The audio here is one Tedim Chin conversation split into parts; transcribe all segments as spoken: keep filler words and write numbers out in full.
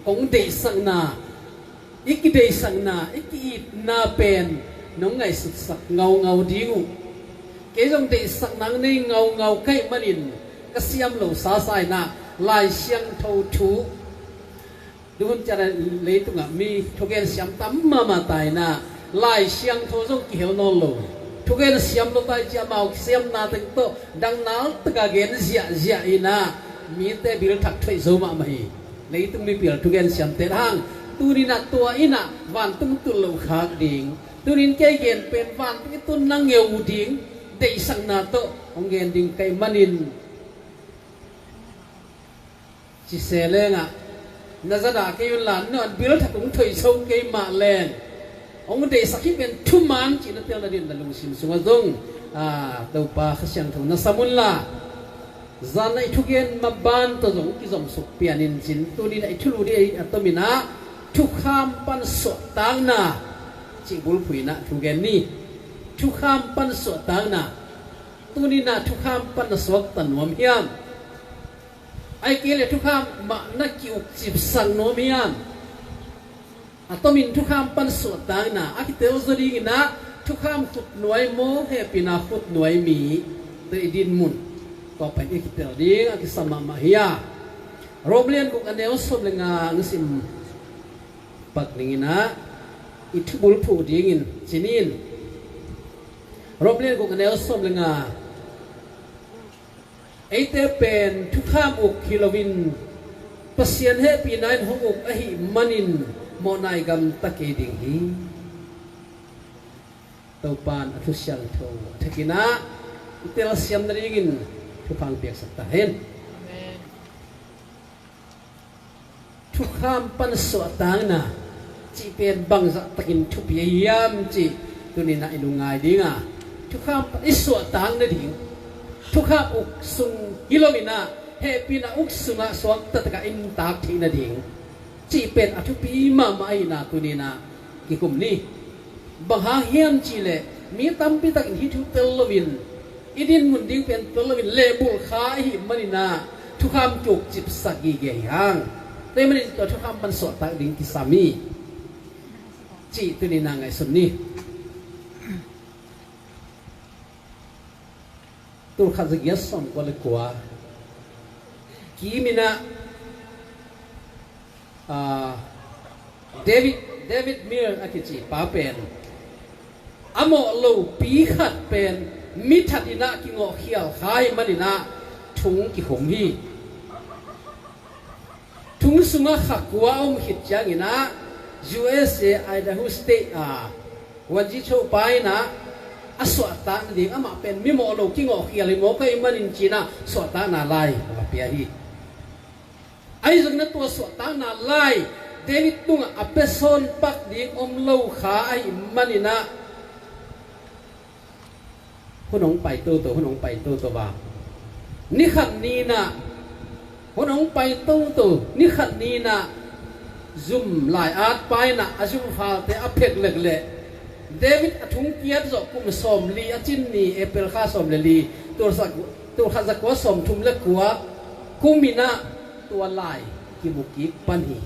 Kong deihsakna, i kideihsakna, i ki-itna pen nong ngaihsutsak ngaungau ding uh. Kei zong deihsak nang nei ngaungau ka hih manin ka siam lo sasa inah Lai Siangtho thu, tuhun ciangah leitungah mi thugen siam tam mahmah ta inah Lai Siangtho zong kihel nawn lo. Thugen siam lo ta i cih amau kisiamna teng tawh dang naltaka gen ziahziah inah mite bil thak thoih zo mahmah hi. Leitung mipil thugen siamte hang, tuninah tua inah vantung tul lo khak ding. Tunin kei gen pen vantung i tun na ngeu ding deihsakna tawh hong gen ding ka hih manin, ci se lengah na zadah kei un la, na bil thak hong thoih zo kei mah leng hong deihsak hi pen thuman cih na tel nadin na lungsim sungah zong, a, Topa Kha Siangtho na sam un la. Zan a i thugen maban tawh zong kizomsuk pian in cin, tunin a i thulu ding a tomin ah thukham pan suahtakna cih bulphuh inah thugen ni. Thukham pan suahtakna. Tunin ah thukham pan na suakta nuam hiam? Ahih kei leh thukham mah na ki-ukcipsak nuam hiam? A tomin thukham pan suahtakna a kitel zaw dingin ah thukham khutnuai maw, hehpihna khutnuai mi, tua i dinmun, tua pen i kitel ding a kisam mahmah hi a. Rom lian guk a neu sawm le nga hong sim pak dingin ah i thubulphuh dingin ci ni. Rom lian guk a neu sawm le nga. Eite pen thukham uk hi loin Pasian hehpihna in hong uk ahih manin mawhna i gamta kei ding hi. Topa in a thu siangtho a thakin ah i telsiam nadingin thupha hong piaksak ta hen. Amen. Thukham pan suahtakna cih pen bangzah takin thupi ahi hiam cih tuninah i lungngai dinga, thukham pan i suahtak nading, thukham uk sung hi loinah hehpihna uk sungah suakta takah i nuntak theih nading cih pen a thupi mahmah ahihna tuninah kikum ni. Bang hang hiam cihleh mi tampi takin hih thu tel loin, i dinmun ding pen tel loin lehbulh kha ahih maninah thukham kiukcipsak gige hi hang. Tua ahih manin tua thukham pan suahtak ding kisam hi cih tuninah ngaihsun ni. Tulkhat zagiat sawmkua le kua kiminah, ah, David, David Mills a kici pa pen a mawh lopi khat pen mi that inah kingawhkhial kha ahih maninah thung kikhum hi. Thung sungah kha kua a om khit cianginah U S A Idaho State a Wanji Cho pa inah a suahtak nading, amah pen mi mawh lo kingawhkhial hi mawk ahih manin cinah suahtakna lai a va pia hi. Ahi zongin a tua suahtakna lai David tungah a pia sawn pak ding om lo kha ahih maninah hun hong pai toto, hun hong pai toto va. Ni khat ninah, hun hong pai toto, ni khat ninah zum lai-at pa inah a zum falte a phek lekleh David a thung kiat zawh kum sawmli a cin ni April kha sawm le li, tulkhat, tulkhat zakua sawmthum le kua kuminah tua lai kimu kik pan hi.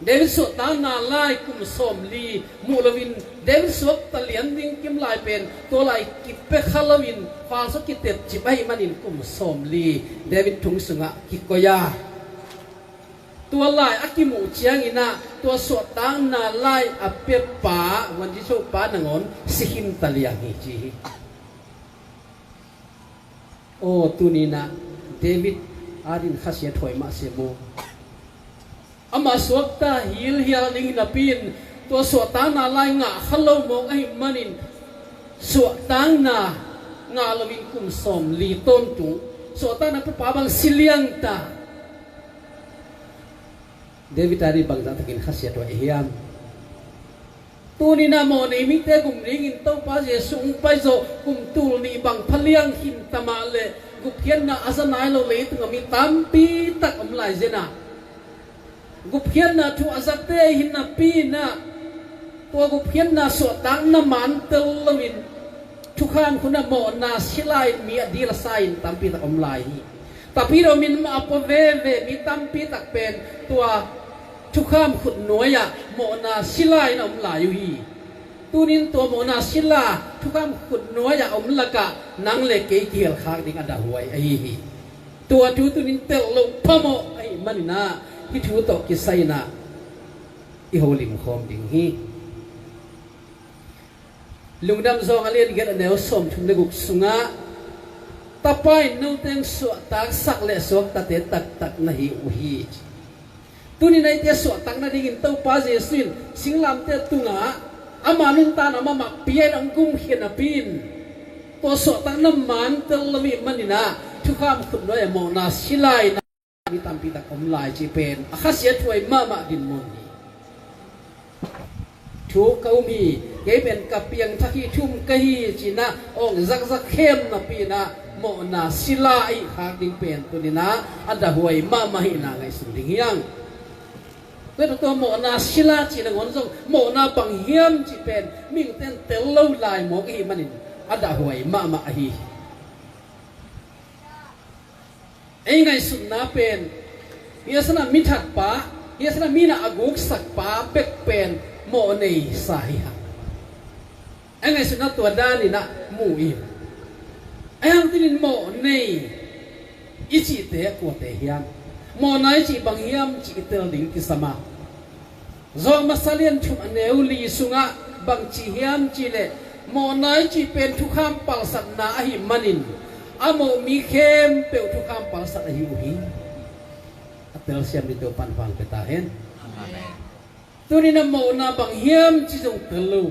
David suahtakna lai kum sawmli muh loin David suakta lian ding kim lai pen tua lai kipia kha loin falsaw kitepcip ahih manin kum sawmli David thung sungah kikoih a, tua lai a kimuh cianginah tua suahtakna lai a piapa Wanji Cho pa nangawn si khin ta liang hi ci hi. Aw, tuninah David adin khasiat huai mah se maw? Amah suakta hilhial ding napi-in tua suahtakna lai ngah kha lo mawk ahih manin suahtakna ngah loin kum sawmli tawntung suahtakna piapa bang si liang ta. David adin bangzah takin khasiat huai hiam? Tuninah mawhnei mite gum dingin Topa Jesuh hong pai zawh kum tul nih bang pha liang khin ta mah leh gupkhiatna a za nai lo leitungah mi tampi tak om lai zen a, gupkhiatna thu a zate hi napi-inah tua gupkhiatna suahtakna man tel loin thukham khunah mawhna si lai-in mi a dil a sa-in tampi tak om lai hi. Tapidaw min mah a pua veve mi tampi tak pen tua thukham khutnuai-ah mawhna sila in a om lai uh hi. Tunin tua mawhna sila thukham khutnuai-ah om lakah nang le kei kihelkhak ding a dahhuai ahi hi. Tua thu tunin telh loh phamawh ahih maninah hih thu tawh kisai-inah i holim khawm ding hi. Lungdam Zawng a lian giat a neu sawmthum le guk sungah, Tapa in note hong suahtaksak le suaktate taktak na hi uh hi. Tunin eite suahtak nadingin Topa Jesuh in singlamteh tungah ama nuntakna mah mah pia in hong gumkhia napi in, tua suahtakna man tel lo ahih maninah thukham khutnuai-ah mawhna sila in mi tampi tak om lai cih pen a khasiathuai mahmah dinmun hi. Thu ka um hi, kei pen ka piangthak hi, thu um ka hi cinah awng zakzak khem napi inah mawhna sila ahih khak ding pen tuninah a dahhuai mahmah ahihna ngaihsun ding hi hang. Tua tua mawhna sila cih nangawn zong mawhna bang hiam cih pen mihingte in tel lo lai mawk ahih manin a dahhuai mahmah ahi hi. Ei ngaihsutna pen, hi a sanah mi thatpa, hi a sanah mi na a guksakpa bek pen mawh neisa hi hang. Ei ngaihsutna tua daninah mu in. Ei hang tinin mawh nei i cihte a kuate hiam? Mawhna i cih bang hiam cih i tel ding kisam a. Zawh masa lian thum a neu li sungah bangci hiam cihleh, mawhna i cih pen thukham palsatna ahih manin a mawh mi khempeuh thukham palsat ahi uh hi. A telsiam dingte pan hong pia ta hen. Amen. Tunin a mawhna bang hiam cih zong tel lo.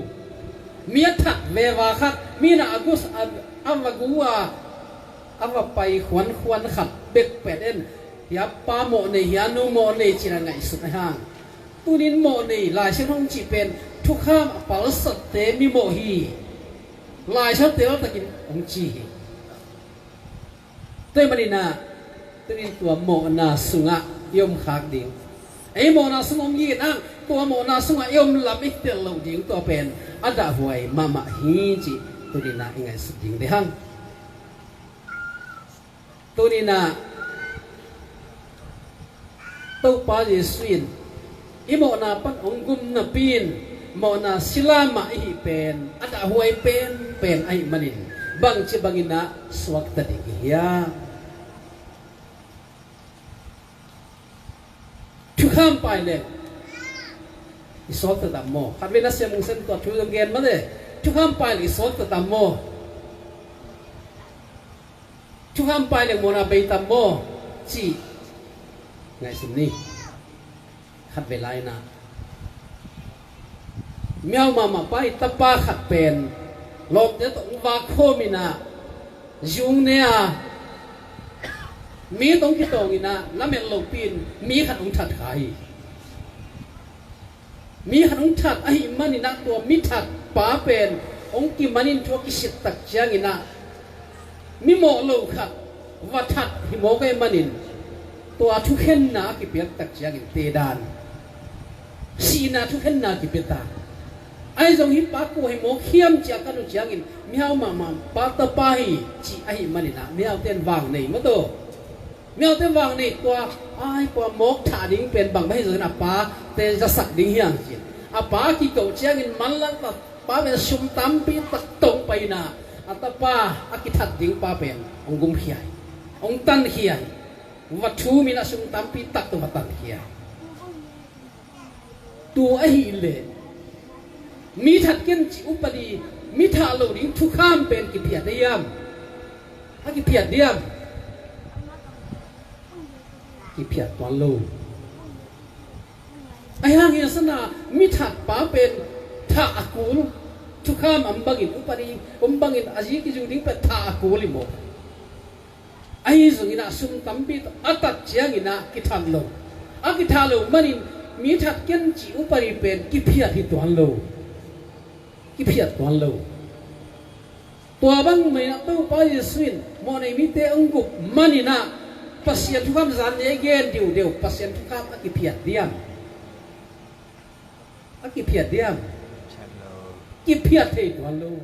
Mi a that veva khat, mi na a gus a, a va gu a, a va pai khuankhuan khat bek pen en, hia pa mawh nei, hia nu mawh nei cih a ngaihsut a hang. Tunin mawh nei, Lai Siangtho hong cih pen thukham a palsatte mi mawh hi. Lai Siangtho tel takin hong ci hi. Tua ahih maninah tunin tua mawhna sungah i om khak ding. Ei mawhna sungah om hi in hang, tua mawhna sungah i om lam i tel loh ding tua pen a dahhuai mahmah hi cih tuninah i ngaihsut ding dih hang. Tuninah Topa Jesuh in i mawhna pan hong gum napi in mawhna sila mah i hih pen a dahhuai penpen ahih manin bangci banginah suakta ding i hiam? Thukham pai leng i suakta tam maw? Khatvei na siam ung sen tua thu zong gen mah le, thukham pai leng i suakta tam maw? Thukham pai leng mawhna bei tam maw? Cih ngaihsun ni. Khatvei lai inah miau mahmah pa i tapa khat pen lawmte tawh hong vak khawm inah zung ne a, mi tawh hong kitawng inah lamet lopi in mi khat hong that kha hi. Mi khat hong that ahih maninah tua mi that pa pen hong kimanin thu a kisit tak cianginah mi mawh lo khat va that hi mawk ahih manin tua thukhenna a kipiak tak ciangin tedan, sihna thukhenna a kipia ta. Ahi zong hih pa kua hi mawk hiam ci a kan uh ciangin mihau mahmah pa tapa hi cih ahih maninah mihaute in vang nei maw taw. Mihaute vang nei tua, ai, kua mawk thah ding pen bang mah hi zongin a pate zasak ding hiam ci. A pa a kikoh ciangin manlang ta pa pen sum tampi tak tong pai inah a tapa a kithat ding pa pen hong gumkhia hi, hong tankhia hi. Va thum inah sum tampi tak tawh va tankhia hi. Tu ahih leh mi that ken cih upadi, mi thah lo ding thukham pen kiphiat diam? A kiphiat diam? Kiphiat tuan lo. Ahi hang hi a sana mi that pa pen thah a kul, thukham om bangin, upadi om bangin a zi kizu ding pen thah a kul hi maw? Ahi zonginah sum tampi tawh a tat cianginah kithat lo. A kithat lo manin mi that ken cih upadi pen kiphiat hi tuan lo. Kiphiat tuan lo. Tua bang mainah Topa Jesuh in mawhnei mite hong gup maninah Pasian thukham zan ni a gen diudeu, Pasian thukham a kiphiat diam? A kiphiat diam? Kiphiat thei tuan lo.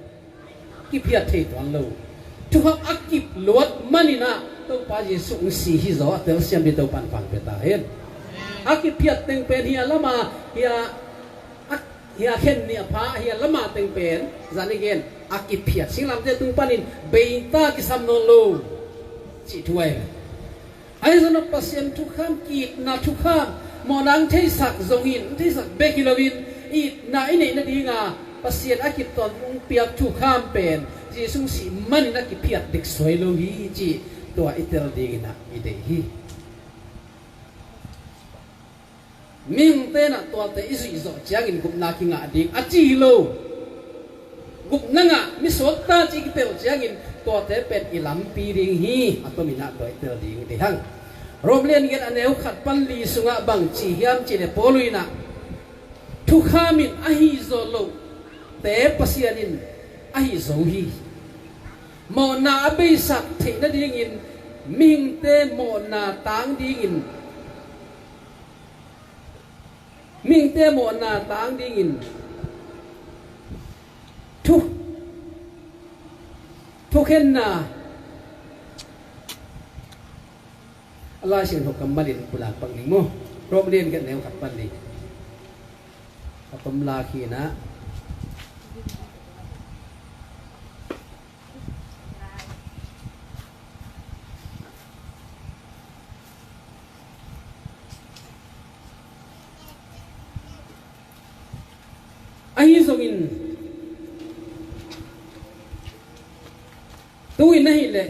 Kiphiat thei tuan lo. Thukham a kip luat maninah Topa Jesuh hong si hi zaw a telsiam ding Topa in thupha pia ta hen. A kiphiat teng pen hih a lama, hih a, a, hih a khen nih a pha, hih a lama teng pen zan i gen a kiphiat singlamteh tung panin beita kisam nawn lo cih thu ahi. Ahi zongin Pasian thukham, ki-itna thukham, mawhna hong theisak zongin, hong theisak bek hi loin itna i neih nadinga Pasian a kituak hong piak thukham pen Jesuh sih manin a kiphiat dek suai lo hi cih tua i tel dingin ah i deih hi. Mihingte in ah tuate i zuih zawh ciangin gupna kingah ding a ci hi lo. Gupna ngah mi suakta ci i kitel ciangin tuate pen i lampi ding hi. A tomin ah tua i tel ding i deih hang. Rom lian giat a neu khat pan li sungah bang ci hiam cih leh Paul in ah thukham in ahi zaw lote Pasian in ahi zo hi. Mawhna a beisak theih nadingin mihingte mawhna tang dingin, mihingte mawhna tang dingin thu, thukhenna a Lai Siangtho kammalin pulak pak ning maw. Rom lian giat neu khat pan li. A tom lak hi na. Ahi zongin tu-in ahih leh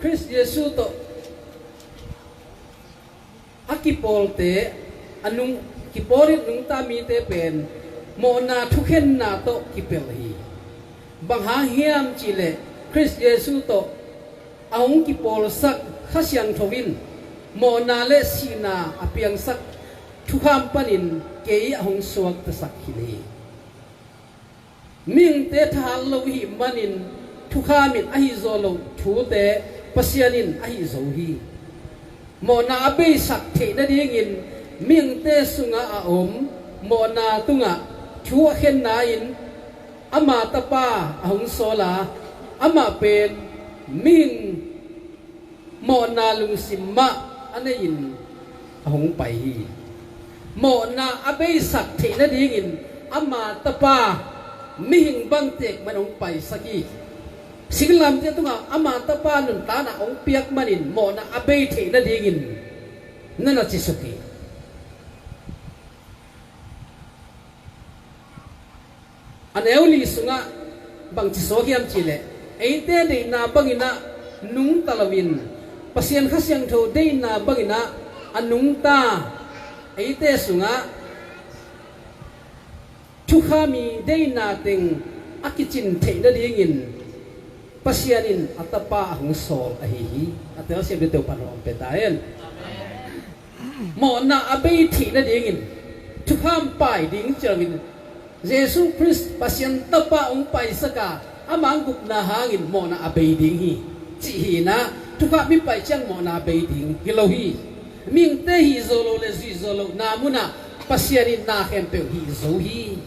Khrist Jesuh tawh a kipawlte, a nung, kipawlin nungta mite pen mawhna thukhenna tawh kipelh hi. Bang hang hiam cih leh Khrist Jesuh tawh a hong kipawlsak Kha Siangtho in mawhna le sihna a piangsak thukham panin kei a hong suaktasak khin hi. Mihingte thahat lo ihih manin thukham in ahi zaw lo thute Pasian in ahi zo hi. Mawhna a beisak theih nadingin mihingte sungah a om mawhna tungah thu a khenna in ama Tapa a hong sawl a, amah pen mihing mawhna lungsim mah a nei-in a hong pai hi. Mawhna a beisak theih nadingin ama Tapa mihing bang tek man hong paisak hi. Singlamteh tungah ama Tapa nuntakna hong piak manin mawhna a bei theih nadingin na na cisuk hi. A neu li sungah bangci suak hiam cih leh eite deihna bangin ah nungta loin Pasian Kha Siangtho deihna bangin ah a nungta eite sungah thukham i deihna teng a kicin theih nadingin Pasian in a Tapa a hong sawl ahi hi. A telsiam ding Topa in hong pia ta hen. Mawhna a bei theih nadingin thukham pai ding ci loin Jesuh Khrist Pasian Tapa hong paisak a, ama gupna hangin mawhna a bei ding hi. Cih hi-in ah thukham i pai ciang mawhna a bei ding hi lo hi. Mihingte hih zo lo le zuih zo lohna munah Pasian in na khempeuh hih zo hi.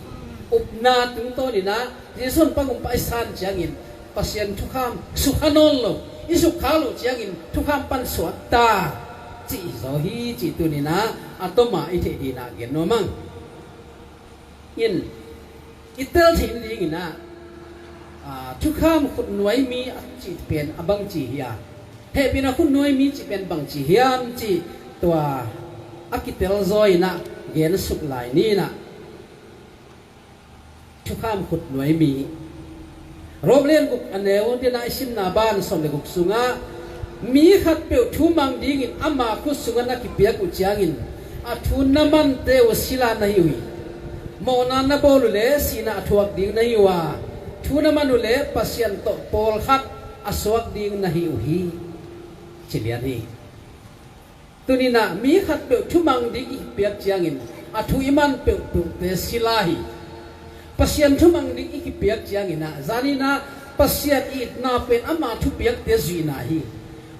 Upna tungtawnin ah Jesuh hong pang hong paisan ciangin Pasian thukham sukha nawn lo, i sukha loh ciangin thukham pan suakta cih zaw hi cih tuni-in ah a tawm a i theih dingin ah gen nuam ing. In i tel theih nadingin ah, aa, thukham khutnuai mi a cih pen a bangci hiam, hehpihna khutnuai mi cih pen bangci hiam cih tua a kitel zaw-in ah gen suk lai ni in ah. Thukham khutnuai mi. Rom lian guk a neu, tua i simna ban sawm le guk sungah mi khatpeuh thu mang dingin ama khut sungah na kipiak uh ciangin a thu na mante uh sila na hi uh hi. Mawhna na bawl uh leh sihna a thuak ding na hi uh a, thu na man uh leh Pasian tawh pawlkhat a suak ding na hi uh hi, ci lian hi. Tuni-in ah mi khatpeuh thumang ding i kipiak ciangin a thu i man peuhpeuhte sila hi. Pasian thumang ding i kipiak ciangin ah, zanin ah Pasian itna pen ama thupiakte zuihna hi.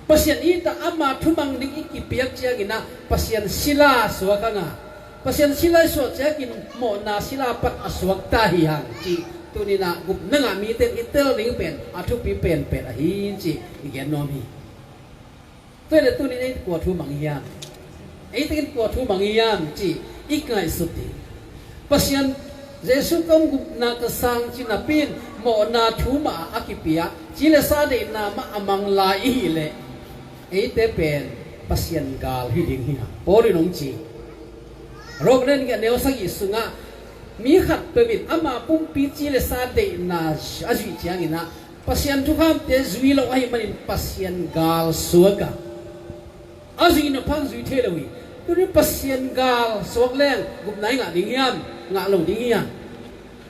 Pasian it a ama thumang ding i kipiak ciangin ah Pasian sila suak hang a, Pasian sila i suak ciangin mawhna sila pan a suakta hi hang cih tuni-in ah gupna ngah mite in i tel ding pen a thupi penpen ahi cih i gen nuam hi. Tua le tunin ei kua thu mang hiam? Ei tekin kua thu mang hiam ci i ngaihsut ding. Pasian Jesu kong gupna ka sang ci napi in mawhna thu mah a kipia ci le sa deihna mah a mang lai i hih leh eite pen Pasian gal hi ding hi hang. Paul in hong ci. Rom lian giat neu sagih sungah mi khat peuh in ama pumpi ci le sa deihna a zuih ciangin ah Pasian thukhamte zui lo ahih manin Pasian gal suak a, a zuihna phang zui thei lo hi. Tuni Pasian gal suak leng gupna i ngah ding hiam? Ngah lo ding hiam?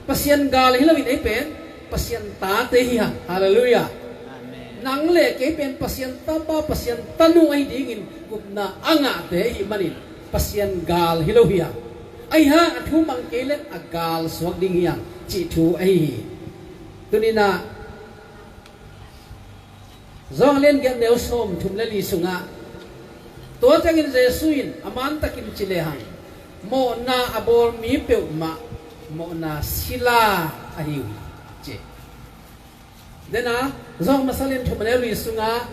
Pasian gal hi loin ei pen Pasian tate hi hang. Halleluiah. Amen. Nang le kei pen Pasian tapa, Pasian tanu ahi dingin gupna a ngahte ahih manin Pasian gal hi lo hi hang. Ahi hang a thu mang kei leng a gal suak ding hi hang cih thu ahi hi. Tuninah Johan lian giat neu sawmthum le li sungah tua ciangin Jesu in a mantakin ci lehang mawhna a bawl mi peuhmah mawhna sila ahi uh hi ci. Dena Johan masa lian thum a neu li sungah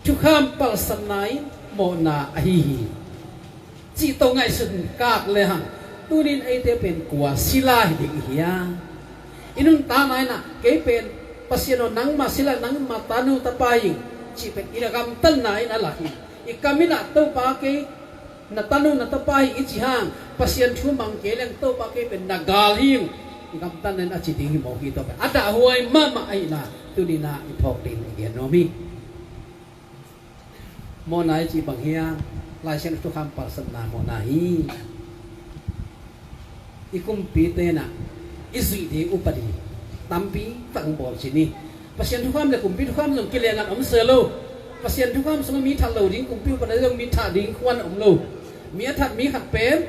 thukham palsatna in mawhna ahi hi. Cih tawh ngaihsun kak lehang tunin eite pen kua sila hi ding i hiam? I nuntakna inah kei pen Pasian aw nangmah sila, nangmah tanu tapa hi ing cih pen i na gamtatna in a lak hi. I kam inah Topa kei na tanu na tapa hi ing i ci hang Pasian thu mang kei leng Topa kei pen na gal hi ing i gamtatna in a ci ding hi mawk hi. Tua pen a dahhuai mahmah ahihna tuninah i phawk ding i gen nuam hi. Mawhna i cih bang hiam? Laisiangtho thukham palsatna mawhna hi. I kumpite inah i zuih ding upadi tampi tak hong bawl ci ni. Pasian thukham le kumpi thukham zong kileng ngat om se lo. Pasian thukham sungah mi that lo ding, kumpi upadi zong mi that ding khuan om lo. Mi a that mi khat pen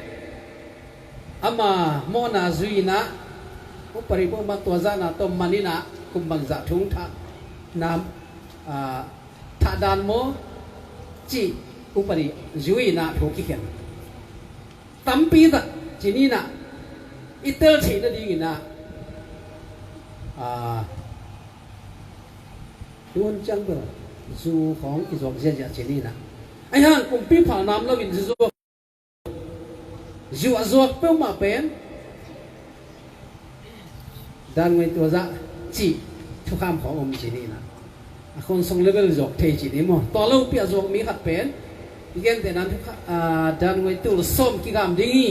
ama mawhna zui inah upadi peuhmah tua zahna tawh man inah kum bangzah thu hong thah nam, ah, thah dan maw cih upadi zui inah thu kikhen tampi tak ci ni inah i tel theih nadingin ah, ah, tun ciang bel zu khawng i zuak ziahziah ci ni inah. Ahi hang kumpi phal nam loin zu zuak Zuah zuak peuhmah pen dan ngoi tua zah cih thukham khawng om ci ni inah a khonsong level zuak thei ci ni maw? Tua lo piah zuak mi khat pen i gente nan thukha, ah, dan ngoi tul sawm kigam ding hi.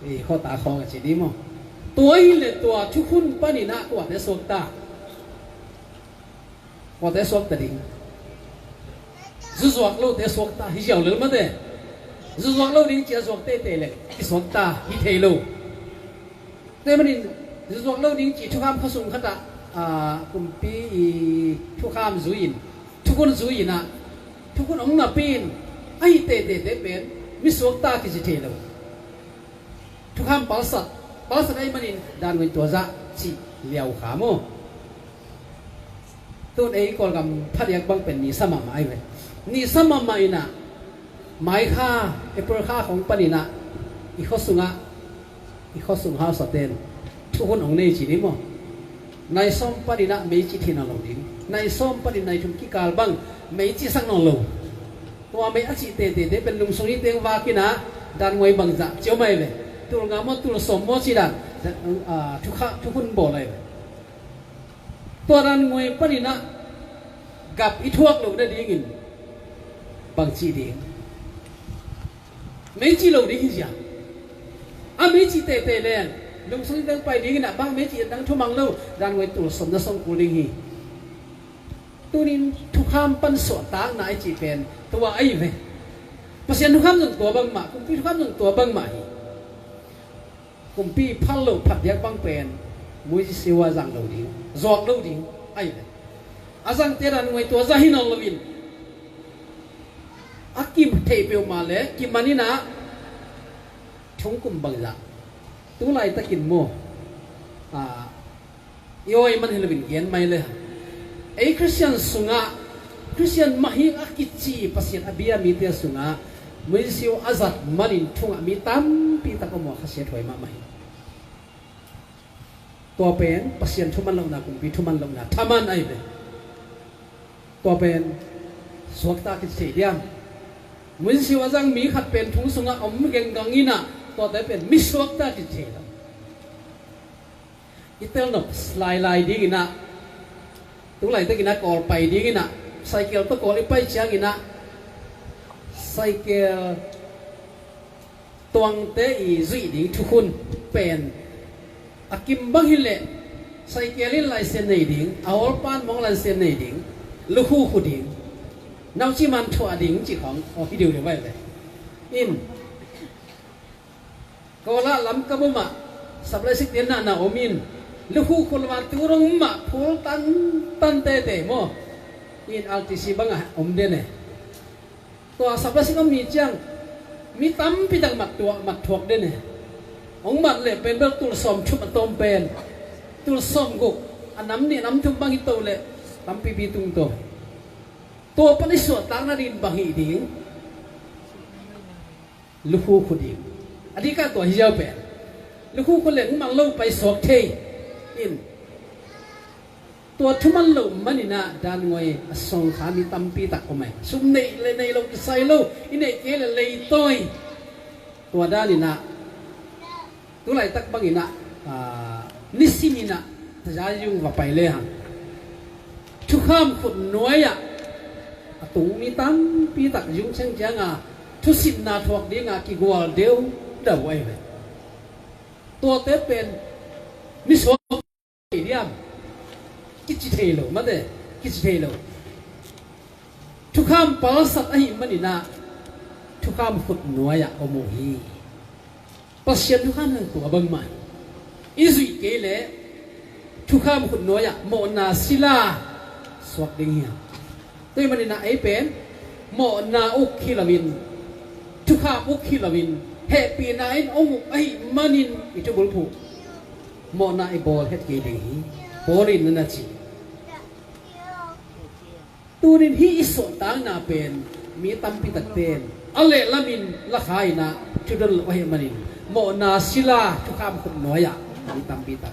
I khawta khawng a ci ni maw? Tua hi le tua thukhun paninah kuate suakta? Kuate suakta ding? Zuzuak lote suakta hi ziau lel mate. Zuzuak lo ding cia zuak teitei le i suakta hi thei lo. Tua manin zuzuak lo ding ci thukham khasung khatah, ah, kumpi i thukham zui-in thukhun zui-inah thukhun om napi-in ahi teiteite pen mi suakta kici thei lo. Thukham palsat, palsat ahi manin dan ngoi tua zah cih liau kha maw? Tun ei Kawlgam phadiak bang pen nisa mahmah ahi ve. Nisa mahmah inah mai kha, April kha khawng paninah i khuasungah, i khuasung hausaten thukhun hong nei ci ni maw? Nai sawm paninah meici thei nawn lo ding. Nai sawm panin nai thum kikal bang meici sak nawn lo. Tua mei a cih teiteite pen lungsung i teng vakinah dan ngoi bangzah ciau mai ve. Tul nga maw tul sawm maw ci dan, ah, thukha, thukhun bawl ahi ve. Tua dan ngoi paninah gap i thuak loh nadingin bang ci ding? Meici lo ding hi zia. A meici teitei leng lungsung i teng pai dinginah bang meici dang thumang lo dan ngoi tul sawm na sawm kul ding hi. Tunin thukham pan suahtakna i cih pen tua ahi ve. Pasian thukham zong tua bangmah, kumpi thukham zong tua bangmah hi. Kumpi phal lo phadiak bang pen muizisiu a zang lo ding, zuak lo ding ahi ve. A zangte dan ngoi tua zah hi nawn loin a kim theih peuhmah le kiman inah thungkum bangzah tu laitakin maw? Ah, i awi man hi loin gen mai le hang. Ei Khristian sungah, Khristian mah hi a kici Pasian a bia mite sungah muizisiu a zat manin thungah mi tampi tak om uh a khasiathuai mahmah hi. Tua pen Pasian thuman lohna, kumpi thuman lohna thaman ahi ve. Tua pen suakta kici thei diam? Munsio a zang mi khat pen thu sungah om genggang inah tuate pen mi suakta kici thei lo. I telnop lailai dinginah, tu laitakinah kawl pai dinginah, cycle tawh kawl i pai cianginah, cycle tuangte i zuih ding thukhun pen a kim bang hileh, cycle in license nei ding, a hawlpan mong license nei ding, lukhukhu ding, nauci man thuah ding cih khawng aw hi deuh deuh vai ve. In Kawlah lam ka bumah saplaisik te nahna om in, lukhukhu lamah tu rong mah phul tantan tete maw? In R T C bangah om den e. Tua saplaisik om ni ciang mi tampi tak mat tuah mat thuak den e. Hong mat leh pen bel tul sawm thum a tawm pen, tul sawm guk, a nam nih nam thum bang hi to leh tampipi tung to. Tua pan i suahtakna din bang hi ding? Lukhukhu ding. A dikah tua hi ziau pen lukhukhu leng mang lo pai suak thei in, tua thuman lo maninah dan ngoi a songkha mi tampi tak om ai. Sum neih le neih lo kisai lo, i neih kei le leitawi. Tua daninah tu laitak banginah, aa, nisiminah tazayung va pai lehang thukham khut nuai-ah a tung mi tampi tak zungcheng cianga thusinna thuak dinga kigual deuh deuh ahi ve. Tuate pen mi suak thei diam? Kici thei lo mate, kici thei lo. Thukham palsat ahi maninah thukham khut nuai-ah om uh hi. Pasian thukham hang tua bangmah hi. I zuih kei leh thukham khut nuai-ah mawhna sila suak ding hi hang. Tua hi maninah ei pen mawhna uk hi loin, thukham uk hi loin, hehpihna in ong uk ahi manin i thubulphuh mawhna i bawl het kei ding hi. Paul in na na ci. Tunin hih i suahtakna pen mi tampi takten a lehlamin lakha inah thudon lo ahi manin mawhna sila thukham khut nuai-ah mi tampi tak,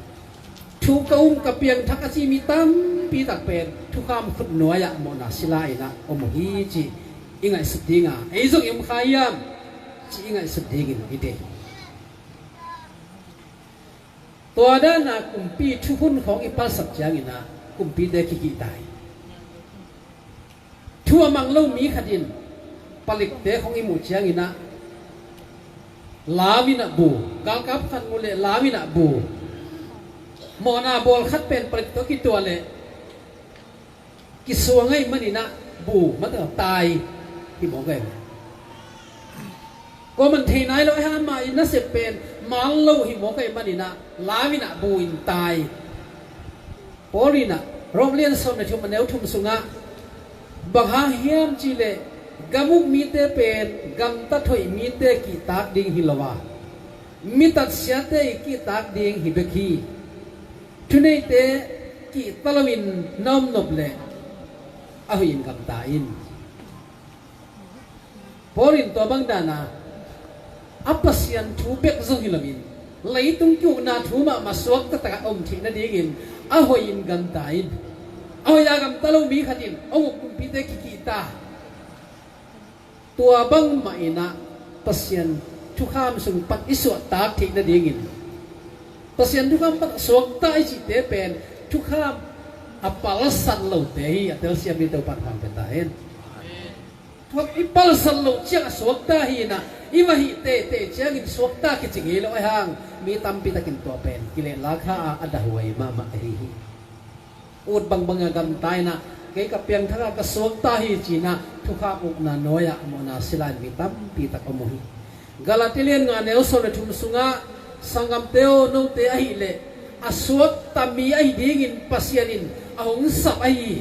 thu ka um ka piangthak a ci mi tampi tak pen thukham khut nuai-ah mawhna sila inah om uh hi ci i ngaihsut dinga, ei zong i om kha hiam ci i ngaihsut dingin i deih. Tua dana kumpi thukhun khawng i palsat cianginah kumpite kikihta hi. Thu a mang lo mi khatin palikte khawng i muh cianginah lau inah bu, galkap khat mu leh lau inah bu. Mawhna bawl khat pen palik tawh kituah leh kisuang ahi maninah bu mataw tai hi mawk ahi. Kuaman thei nai lo ahi hang, amah i nasep pen man lo hi mawk ahi maninah lau inah bu in tai. Paul inah Rom lian sawm le thum a neu thum sungah bang hang hiam cihleh gam uk mite pen gamtat hoih mite kihtak ding hi lo a, mitat siate i kihtak ding hi bek hi. Thuneite kihta loin na om nop leh a hoihin gamta in. Paul in tua bang dana a Pasian thu bek zong hi loin leitung ki-ukna thu mahmah suak taktakah om theih nadingin a hoihin gamta in. A hoih a gamta lo mi khatin a uk kumpite kikihta. Tua bangmah inah Pasian thukham sung pan i suahtak theih nadingin Pasian thukham pan a suakta i cihte pen thukham a palsat lote hi, a telsiam ding Topan hong pia ta hen. Thukham i palsat loh ciang a suakta hi inah i va hih teitei ciangin suakta kici ngei lo ahi hang mi tampi takin tua pen kilehlak kha a, a dahuai mahmah ahi hi. Ut bangbanga gamta inah kei ka piangthak a ka suakta hi ci-inah thukham ukna nuai-ah mawhna sila in mi tampi tak om uh hi. Galati lian nga neu sawm le thum sungah, sanggamte aw, note ahih leh a suakta mi ahi dingin Pasian in a hong sap ahi hi.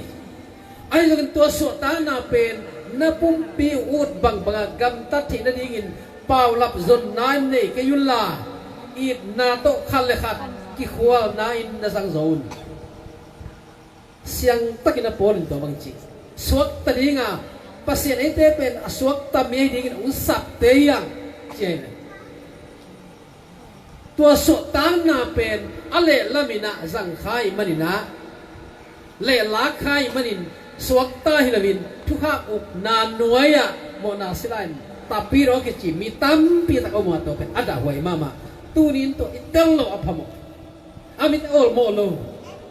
Ahi zongin tua suahtakna pen na pumpi ut bangbanga gamtat theih nadingin paulap zonna in nei kei unla, itna tawh khat le khat kikhualna in na zang zaw un. Siangtakin a Paul in tua bang ci, suakta dinga Pasian eite pen a suakta mi ahi dingin hong sapte hi hang, ci ahi ve. Tua suahtakna pen a lehlaminah zang kha ih maninah, lehlak kha ih manin suakta hi loin thukham ukna nuai-ah mawhna sila in tapi rawh kici mi tampi tak om a, tua pen a dahhuai mahmah. Tunin tua i tel loh a phamawh. A mit a olmawh lo.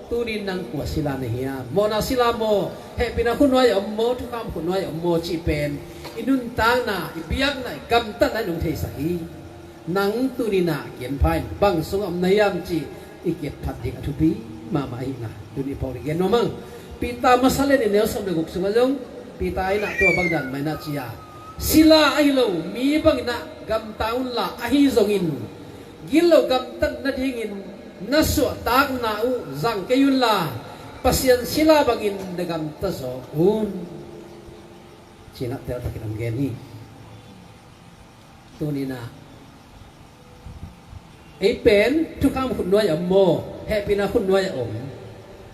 Tunin nang kua sila na hiam? Mawhna sila maw, hehpihna khutnuai a om maw, thukham khutnuai a om maw cih pen i nuntakna, i biakna, i gamtatna in hong theisak hi. Nang tuninah kianpha in bang sungah om na hiam cih i kiatphat ding a thupi mahmah ahihna tuni phawk ding gen nuam ang. Peter masa lian i neu sawm le guk sungah zong Peter inah tua bang dan mah inah ci a, sila ahi lo mi banginah gamta unla, ahi zongin gitlo gamtat nadingin na suahtakna uh zang kei unla, Pasian sila bangin na gamta zaw un. Cinah teltakin hong gen hi. Tuninah ei pen thukham khutnuai a om maw, hehpihna khutnuai a om?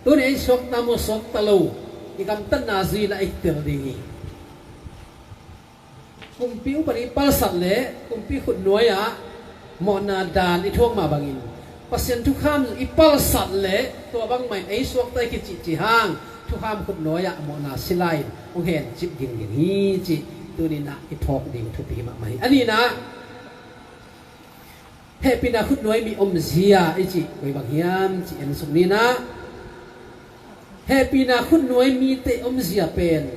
Tuni ei suakta maw, suakta lo, i gamtatna zuinah ei tel ding hi. Kumpi upat i palsat leh kumpi khutnuai-ah mawhna dan i thuak mah bangin Pasian thukham i palsat leh tua bangmah in ei suakta i kicihcih hang thukham khutnuai-ah mawhna sila in hong hencip gingin hi cih tuninah i phawk ding thupi mahmah hi. A nihna, hehpihna khutnuai mi omzia i cih koi bang hiam cih en suk ninah, hehpihna khutnuai mite omzia pen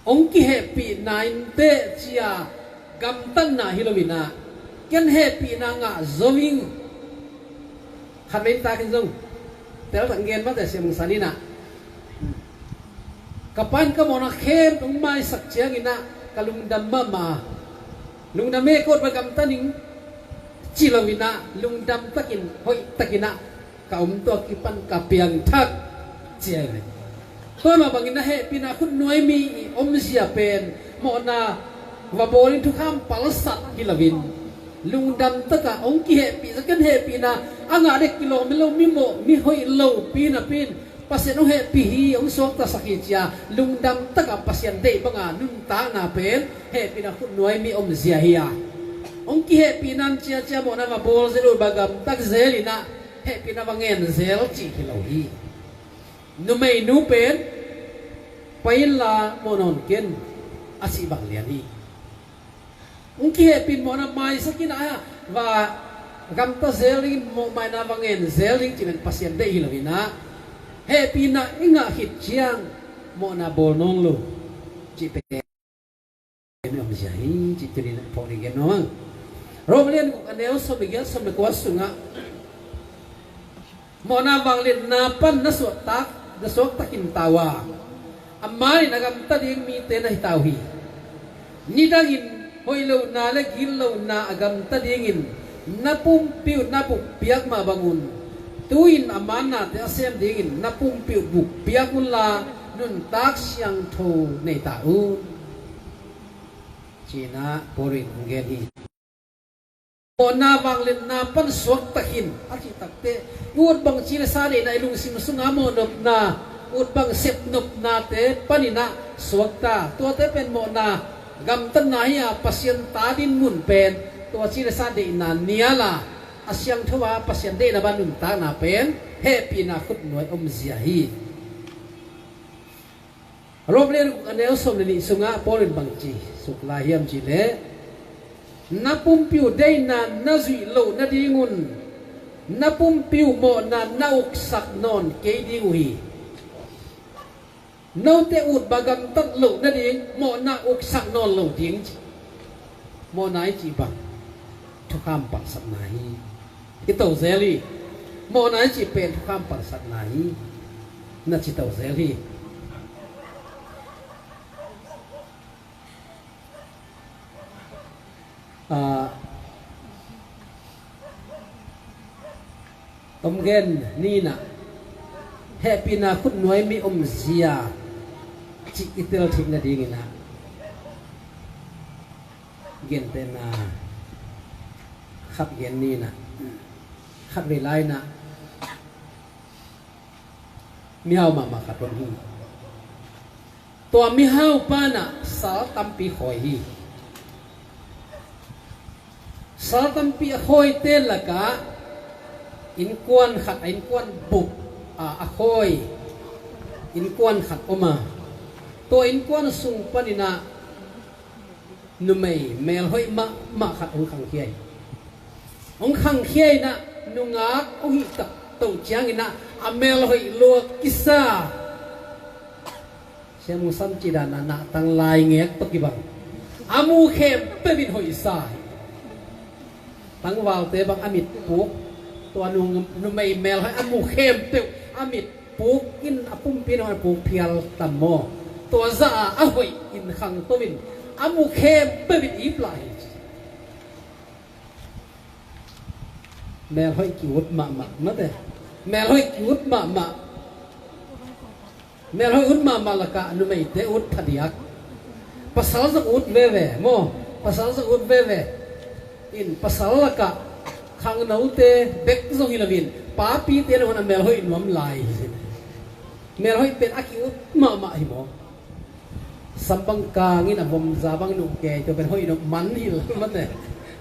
hong kihehpihna inteh cia gamtatna hi loinah, ken hehpihna ngah zo ing. Khatvei takin zong teltak gen mate siamungsa ninah, ka pa in ka mawhna khempeuh hong maisak cianginah ka lungdam mahmah. Lungdam e, ka ut bang gamta ning ci loinah lungdam takin, hoih takinah ka om tua kipan ka piangthak cia hi. Tua mah bangin na hehpihna khutnuai mi i omzia pen mawhna va bawlin thukham palsat hi loin lungdam taka hong kihehpih, za ken hehpihna a ngah dek kilawm hi lo, mi mawh mi hoih lopi napi in Pasian hong hehpih hi, hong suaktasak hi cia lungdam taka Pasian deih banga nuntakna pen hehpihna khutnuai mi omzia hi a, hong kihehpihna ciacia mawhna va bawl zel, ut bang gamtat zel inah hehpihna va ngen zel cih hi lo hi. Numeinu pen pai inla mawh nawn ken a cih bang lian hi. Hong kihehpih in mawhna maisak inah va gamta zel dingin, mawhmaina va ngen zel ding cih pen Pasian deih hi loinah, hehpihna i ngah khit ciang mawhna bawl nawn lo cih pen mi omzia hi cih tuninah phawk ding gen nuam ang. Rom lian guk a neu sawm le giat, sawm le kua sungah mawhna vangliatna pan na suaktak, na suaktakin ta uh a, a manin a gamta ding mite na hi ta uh hi. Nidangin hoih lohna le gitlohna a gamta dingin na pumpi uh na bukpiak mah bangun, tu-in a mannate a sem dingin na pumpi uh bukpiak unla, nuntak siangtho nei ta un. Cinah Paul in hong gen hi. Mawhna vangliatna pan suaktakin a cih takteh, i ut bang ci le sa deihna, i lungsim sunga mawhnopna, ut bang sepnopnate paninah suakta. Tuate pen mawhna gamtatna hi a, Pasian ta dinmun pen tua ci le sa deihna niala, a siangtho a Pasian deihna bang nuntakna pen hehpihna khutnuai omzia hi. Rom lian guk a neu sawm le nih sungah Paul in bangci suk lai hiam cihleh, na pumpi uh deihna na zuih loh nadingun na pumpi uh mawhna na uksak nawn kei ding uh hi. Note ut bang gamtat loh nading mawhna uksak nawn lo ding ci. Mawhna i cih bang thukham palsatna hi. I to zel hi. Mawhna i cih pen thukham palsatna hi. Na ci to zel hi. Ah, Tom gen ninah hehpihna khutnuai mi omzia cih i tel theih nadinginah gentehna khat gen ninah, khatvei lainah mihau mahmah khat om hi. Tua mihau panah sal tampi khawi hi. Sal tampi a khawite lakah innkuan khat, a innkuan bup a, a khawi innkuan khat om a, tua innkuan sung panin ah numei melhoih mahmah khat hong khangkhia hi. Hong khangkhia in ah nungak hong hih tak toh ciangin ah a melhoih lua kisa. Siamu Sam cih dan ah nahtang laingek tawh kibang a mu khempeuh in hoihsa hi. Tangvalte bang a mit puk, tua nu, numei melhoih a mu khempeuh a mit puk in a pumpi in hong a puk phial tam maw? Tua zah a a hoih in khangto in a mu khempeuh in iplah hi. Melhoih ki-ut mahmah mate. Melhoih ki-ut mahmah. Melhoih ut mahmah lakah numeite ut phadiak. Pasal zong ut veve maw? Pasal zong ut veve. In pasal lakah khangnote bek zong hi loin papite nangawn a melhoih nuam lai hi. Melhoih pen a ki-ut mahmah hi maw? Sam bang kangin a vomza bang nuh kei, tua pen hoih nop man hi lo mate.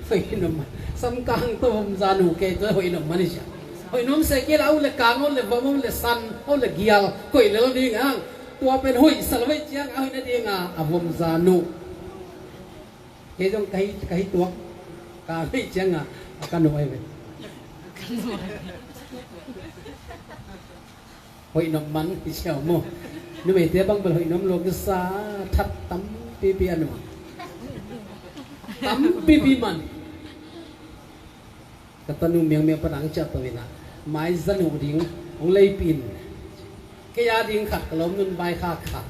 Hoih nop man. Sam kang tawh vomza nuh kei, tua hoih nop man hi sia. Hoih nuam se kei la, a ut le kang, a ut le vom, a ut le san, a ut le gial, koih lel ding ang. Tua pen hoih sa lo, hoih ciang a hoih nading a, a vomza nuh. Kei zong ka hi, ka hi tuak, ka hoih ciang a, a ka nuh ai ve. Hoih nop man hi siau maw? Numeite bang bel hoih nop lua kisa, that tampipi a nuam. Tampipi man. Ka tanu miangmiang pan ang ciah to in ah, mai za nuh ding hong leipih in. Kei a ding khat ka lawm nun vai kha khat.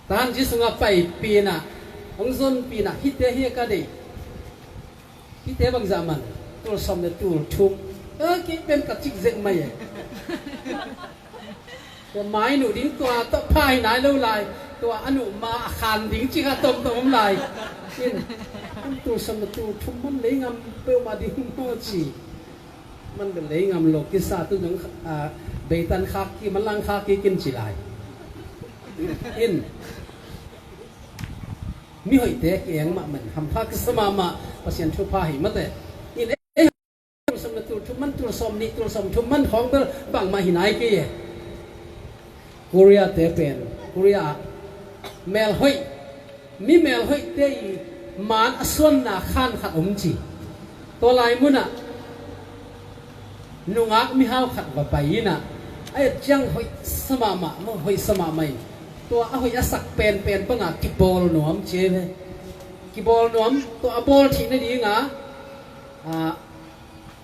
Tahan ci sungah paipih in ah, hong zonpih in ah, hihte hi ka deih. Hihte bangzah man, tul sawm le tul thum. A, kei pen ka cik zek mai e. Tua mai nuh ding tua tawh pha hi nai lo lai. Tua a nuh ma a khan ding cik a tomtom om lai. In, tul sawm le tul thum man lei ngam peuhmah ding maw ci. Man bel lei ngam lo kisa tu zong, a, beitan khak ki, man lang khak ki kin ci lai. In, mi hoihte ki eng mahmah, hampha kisa mahmah, Pasian thupha hi mate. In, eh, tul sawm le tul thum man, tul sawm nih, tul sawm thum man khawng bel bangmah hi nai kei e. Korea te pen, Korea ah melhoih, mi melhoihte i man a suanna khan khat om ci. Tua lai munah nungak mihau khat va pai in ah, a et ciang hoih sa mahmah, hoih sa mahmah in, tua a hoih a sak penpen bangah kibawl nuam ci ve. Kibawl nuam, tua a bawl theih nadingah, a,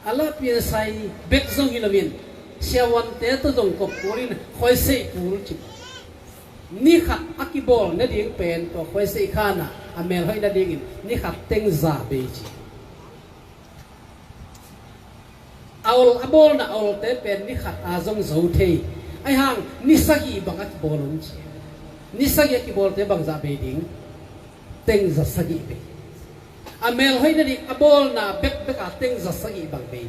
a la piansai bek zong hi loin, siavuante tawh zong kop kul in khuaiseih kul ci. Ni khat a kibawl nading pen tua khuaiseih khan ah a melhoih nadingin ni khat teng za bei ci. A ol, a bawlna a olte pen ni khat a zong zo thei. Ahi hang ni sagih bang a kibawl om ci. Ni sagih a kibawlte bangzah bei ding? Teng za sagih bei. A melhoih nading a bawlna bekbek a teng za sagih bang bei.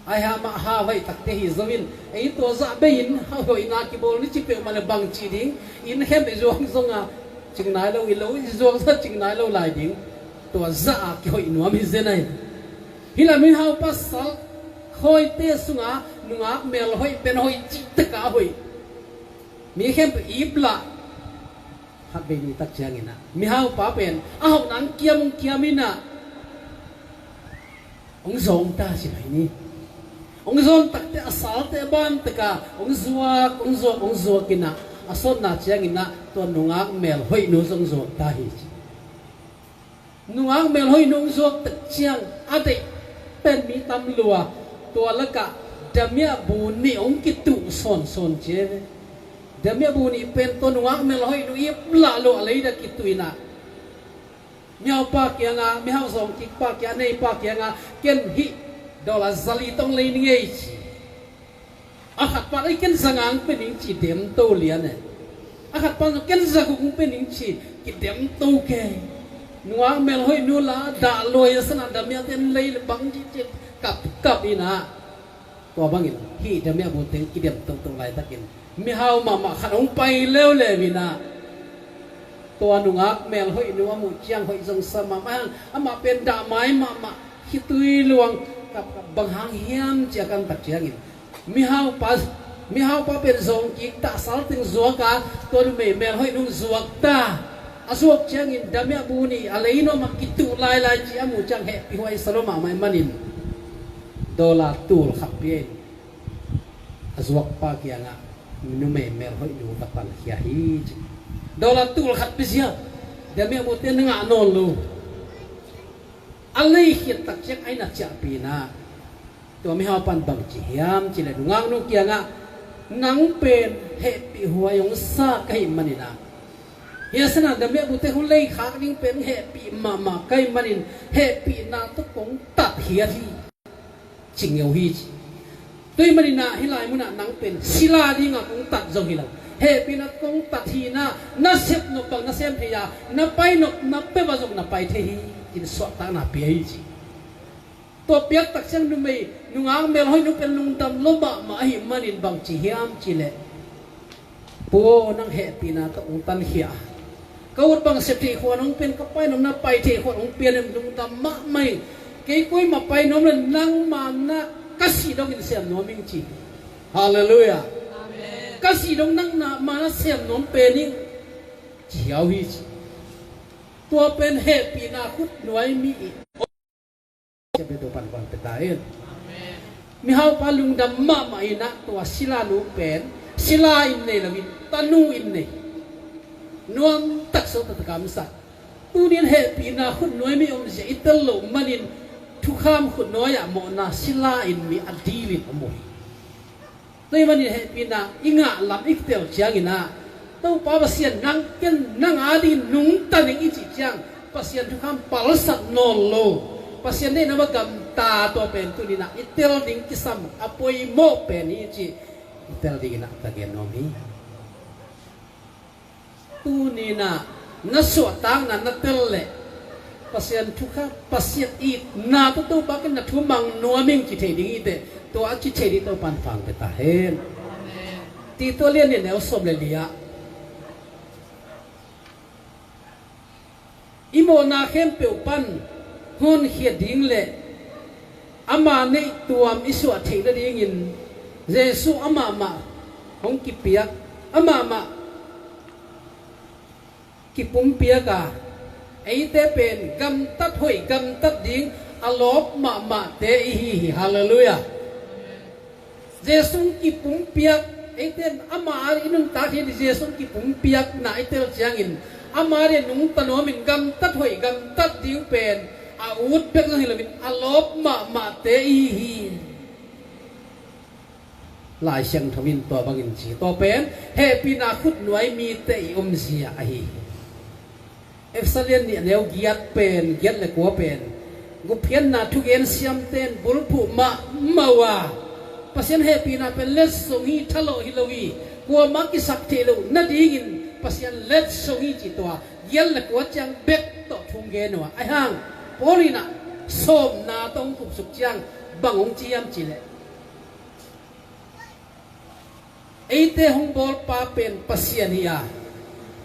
Ahi hang amah ha hoih takte hi zo in, ei tua zah bei in hoihna kibawl ni ci peuhmah le bang ci ding? Inn khempeuh i zuak zong a cing nai lo, i lo i zuak zah cing nai lo lai ding. Tua zah a kihoih nuam hi zen ahi. Hi la mihau pasal khawite sungah nungak melhoih pen hoih cih tek a hoih. Mi khempeuh iplah. Khat bei ni tak ciangin ah mihaupa pen a hauhna hong kiam hong kiam in ah hong zawng ta ci mai ni. Hong zawng takte a salte a ban tek a hong zuak, hong zuak, hong zuak in ah a sawtna ciangin ah tua nungak melhoih nu zong zuak ta hi ci. Nungak melhoih nu hong zuak tak ciang a deih pen mi tam lua, tua lakah damiah bu nih hong kituh sawnsawn ci e ve. Damiah bu nih pen tua nungak melhoih nu iplah lo a lei dah kituh in ah mihaupa kiangah, mihau zawng kikpa kiangah, neipa kiangah, ken hih dollar zali tawh hong lei ning ei ci. A khat pan ei ken za nga hong pia ning ci, demto lian e. A khat pan zong ken za guk hong pia ning ci, kidemto kei. Nungak melhoih nu la dah luai a sana damiah ten lei le bang ci ci kapkap in ah. Tua bangin hih damiah bu teng kidem toto laitakin mihau mahmah khat hong pai leuleu in ah tua nungak melhoih nu a muh ciang hoih zong sa mahmah hang, amah pen dah mai mahmah, khitui luang, Bang hang hiam ci a kan tak ciangin, mihaupa, mihaupa pen zawng kik ta, sal teng zuak a, tua numei melhoih nung zuak ta. A zuak ciangin damiahbu nih a lei nuam ah kituh lailai ci a muh ciang hehpih huai sa lo mahmah ahih manin dollar tul khat pia in a zuakpa kiangah numei melhoih nu ka pankhia hi ci. Dollar tul khat pia ziau. Damiahbute na ngah nawn lo. A leikhiat tak ciang a inn a ciahpih in ah, tua mihau pan bang ci hiam cih leh, nungaknu kiangah, nang pen hehpih huai hong sa ka hih manin ah, hih a sangin damiahbute hong leikhak ding pen hehpih mahmah ka hih manin hehpihna tawh kong tatkhiat hi, ci ngeu hi ci. Tua ahih manin ah hih lai munah nang pen sila dingah kong tat zong hi lo, hehpihna kong tat hi in ah, na sep nop bang na sem thei a, na pai nop na pia bang zong na pai thei hi, ci-in suahtakna pia hi ci. Tua piak tak ciang numei, nungak melhoih nu pen lungdam lua mahmah ahih manin bang ci hiam cih leh, Pu aw, nang hehpihna tawh hong tankhia a, ka ut bang sep theih khuan hong pia in, ka pai nuam na pai theih khuan hong pia in, lungdam mahmah ing. Kei kuamah pai nuam lo, nangma na ka sih dongin sem nuam ing ci. Halleluiah. Amen. Ka sih dong nangma na sem nuam pen ing, ci hiau hi ci. Tua pen hehpihna khutnuai mi i Siampi Topa'n pia ta hen. Mihaupa lungdam mahmah in ah, tua sila nu pen sila in nei loin tanu in nei, nuam taksa tawh kamsak. Tuni in hehpihna khutnuai mi omzia i tel loh manin thukham khutnuai ah mawhna sila in mi a dil in om uh hi. Tua ahih manin hehpihna i ngah lam i kitel ciangin ah, Topa Pasian, nang ken nang adingin nungta ning i cih ciang, Pasian thukham palsat nawn lo, Pasian deihna bang gamta, tua pen tuni in ah i tel ding kisam a poimawh pen hi cih i tel dingin ah ka gen nuam hi. Tuni in ah na suahtakna na tel leh Pasian thukham, Pasian itna tawh Topa ken na thu mang nuam ing ci thei ding hi teh, tua a ci thei ding Topa'n thupha pia ta hen. Tito lian nih, neu sawm le li ah, i mawhna khempeuh pan honkhiat ding le ama neihtuam i suah theih nadingin Jesuh amah mah hong kipiak, amah mah kipumpiak a, eite pen gamtat hoih gamtat ding a lawp mahmahte i hi hi. Halleluiah. Jesuh hong kipumpiak, eite in ama ading i nuntak hi, Jesuh hong kipumpiakna i tel ciangin ama ading nungta nuamin gamtat hoih gamtat ding pen a ut bek zong hi loin a lawp mahmahte i hi hi. Lai Siangtho in tua bangin ci, tua pen hehpihna khutnuai mite i omzia ahi hi. Efesa lian nih, a neu giat pen, giat le kua pen, gupkhiatna thugen siamte in bulphuh mahmah uh a, Pasian hehpihna pen letsong hi, thalawh hi lo hi, kuamah kisak theih loh nadingin Pasian letsong hi ci, tua giat le kua ciang bek tawh thu hong gen uh a. Ahi hang Paul in ah sawmna tawh hong khupsuk ciang bang hong ci hiam cih leh, eite hong bawlpa pen Pasian hi a,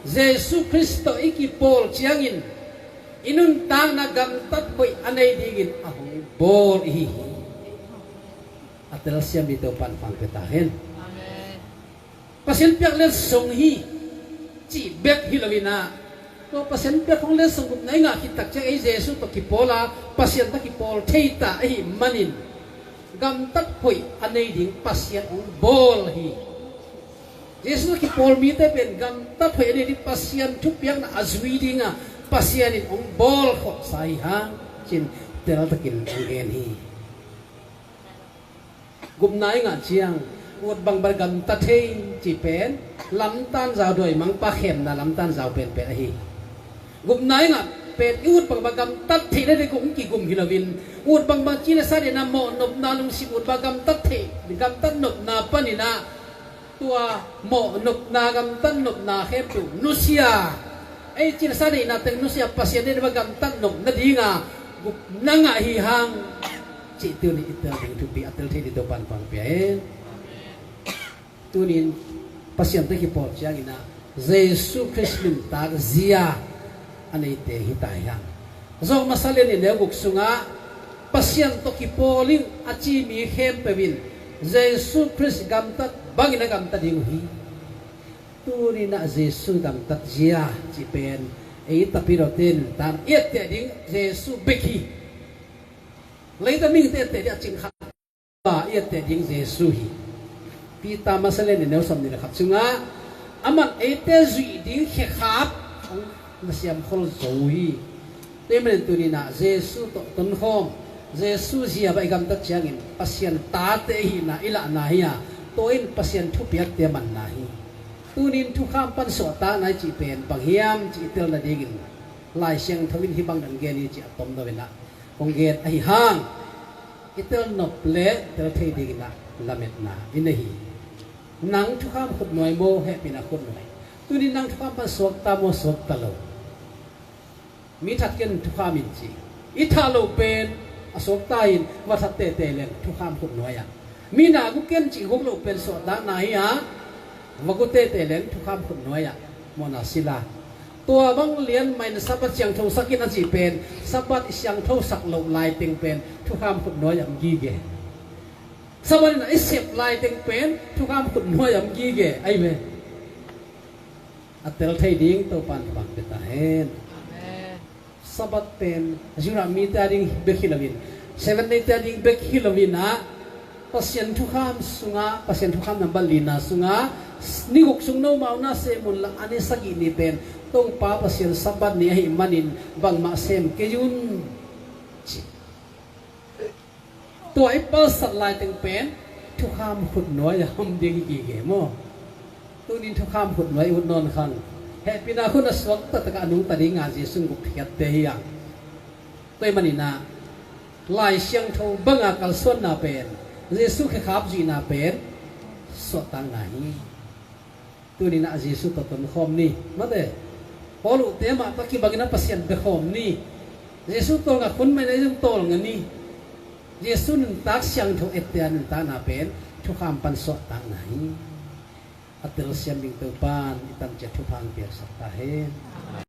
Jesuh Khrist tawh i kipawl ciangin i nuntakna gamtat hoih a nei dingin a hong bawl i hi hi. A telsiam ding Topa'n thupha pia ta hen. Amen. Pasian piak letsong hi cih bek hi loin ah, tua Pasian piak hong letsong gupna i ngah khit tak ciang ei Jesuh tawh kipawl a, Pasian tawh kipawl thei ta ahih manin gamtat hoih a nei ding Pasian hong bawl hi. Jesuh tawh kipawl mite pen gamtat hoih a nei ding, Pasian thupiakna a zui ding a, Pasian in hong bawl khawhsa hi hang, ci-in teltakin hong gen hi. Gupna i ngah ciang, ut bangbang gamta thei cih pen lamtan zau, dawimangpa khemna lamtan zau penpen ahi. Gupna i ngah pen i ut bangbang gamtat theih nading kong kigum hi loin, ut bangbang ci le sa deihna, mawh nopna lungsim, ut bangbang gamtat theih, gamtat nopna panin ah, tua mawh nopna, gamtat nopna khempeuh nusia, ei ci le sa deihna teng nusia, Pasian deihna bang gamtat nop nadinga gupna ngah hi hang, cih tuni in i tel ding thupi a tel thei ding Topa'n thupha pia hen. Tuni in Pasian tawh kipawl ciangin ah Jesuh Khrist nuntak zia a neite hi ta hi hang. Zawh masa lian nih, neu guk sungah Pasian tawh kipawl ing a ci mi khempeuh in Jesu Khrist gamtat bangin a gamta ding uh hi. Tuninah Jesu gamtat zia cih pen ei tapidaw ten tan i etteh ding Jesu bek hi. Leita mihingte etteh ding a cing khat a i etteh ding Jesu hi. Peter masa lian nih neu sawmnih le khat sungah aman eite zuih ding khekhap hong na siamkhol zo uh hi. Tua ahih manin tuninah Jesu tawh tonkhawm, Jesu zia bek i gamtat ciangin Pasian tate i hihna i lahna hi a, tua in Pasian thupiakte manna hi. Tunin thukham pan suahtakna i cih pen bang hiam cih i tel nadingin Lai Siangtho in hih bang dan gen hi cih a tomno inah kong gen ahi hang, i tel nop le tel thei dinginah lametna i nei hi. Nang thukham khutnuai maw, hehpihna khutnuai? Tunin nang thukham pan suakta maw, suakta lo? Mi that ken thukham in ci. I thah lo pen a suakta in va that tete leng thukham khutnuai ah. Mi na gu ken cih guk lo pen suahtakna hi a, va gu tete leng thukham khutnuai ah mawhna sila. Tua bang lian mah in Sabbath siangthosak in a cih pen, Sabbath i siangthosak loh laiteng pen thukham khutnuai ah om gige. Sabbath in a i sep laiteng pen thukham khutnuai ah om gige. Ahi ve. A tel thei ding Topan thupha pia ta hen. Amen. Sabbath pen Judah mite a ding bek hi loin, Seventh Day te a ding bek hi loin ah, Pasian thukham sungah, Pasian thukham nambat lina sungah, ni guk sung nomau na sem un la, a ni sagih ni pen Topa Pasian Sabbath ni ahih manin bangmah sem kei un, ci. Tua i palsat laiteng pen thukham khutnuai ah om ding hi gige maw? Tunin thukham khutnuai ut nawn khan, hehpihna khut a suak taktak a nungta dinga Jesu in gupkhiatte hi a. Tua ahih maninah Lai Siangtho banga kalsuanna pen, Jesu khekhap zuihna pen suahtakna hi. Tuninah Jesu tawh tonkhawm ni. Mate, Paul uhte mah tawh kibakinah Pasian bekhawm ni. Jesu tawlnga khun mah in ei zong tawlnga ni. Jesu nuntak siangtho ette a nuntakna pen thukham pan suahtakna hi. A telsiam ding Topan i tamciat thupha hong piaksak ta hen.